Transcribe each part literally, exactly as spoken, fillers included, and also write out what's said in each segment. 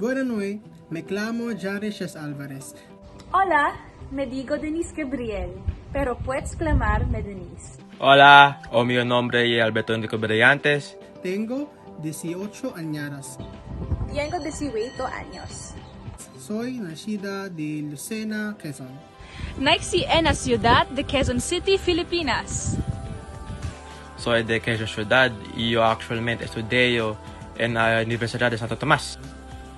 Buena nueit, me clamo Jari Ches Alvarez. Hola, me digo Denise Gabriel, pero puets clamar-me Denise. Hola, o mío nombre ye Alberto Enrique Brillantes. Tengo dieciocho anyaras. Tiengo dieciocho anyos. Soi naixida de Lucena, Quezon. Naixí en a ciudat de Quezon City, Filipinas. Soi de Quezon ciudat y yo actualmente estudio en a Universidat de Santo Tomás.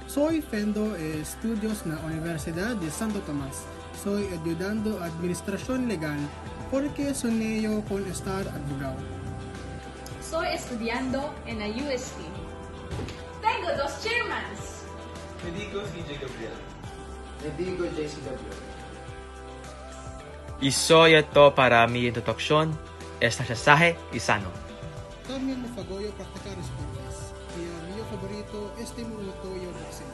Soi fendo estudios na Universidat de Santo Tomás. Soi estudiando administración legal porque soñe yo con estar advogau. Soi estudiando en a U S T. Tengo dos chermans. Me digo C J Gabriel. Me digo J C W. Y soi esto para mi introducción, esta xa saje y sano. También me fa goyo practicar esportes, y o mío favorito este momento ye o boxeo.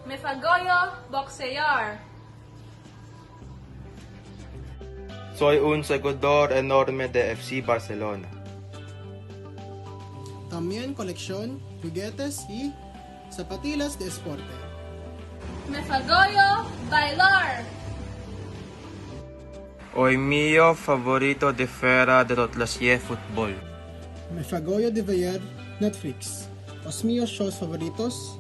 Me fa goyo boxear. Soi un seguidor enorme de F C Barcelona. También colección, juguetes y zapatilas de esporte. Me fa goyo bailar. O mío favorito de fer de tot lo ye futbol. Me fa goyo de veyer Netflix. Os míos shows favoritos,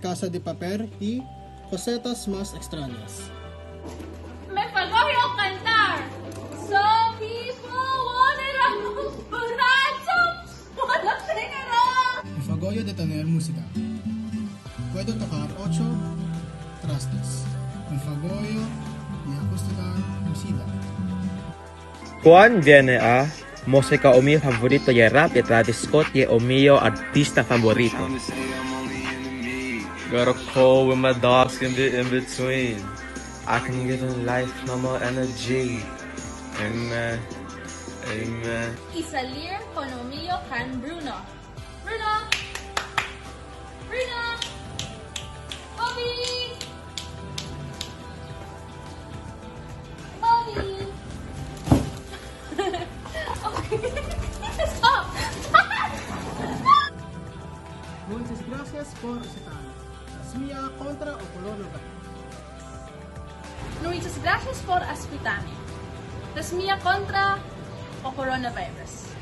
Casa de Papel y cosetas más extrañas. Me fa goyo cantar. Some people wanna rock the ransom. Me fa goyo de tener música. Puedo tocar ocho trastes. Me fa goyo de acústica lucida. Cuan viene a música, o mío favorito ye rap y Travis Scott ye o mío artista favorito. Got a cold with my dogs in the in between. I can give them life, no more energy. Amen. Amen. Y salir con o mío can Bruno. Bruno! Bruno! Bobby! Bobby! Stop! Muitas gracias por escuchar-me. Las mía contra o coronavirus. Muitas gracias por escuchar-me. Las mía contra o coronavirus.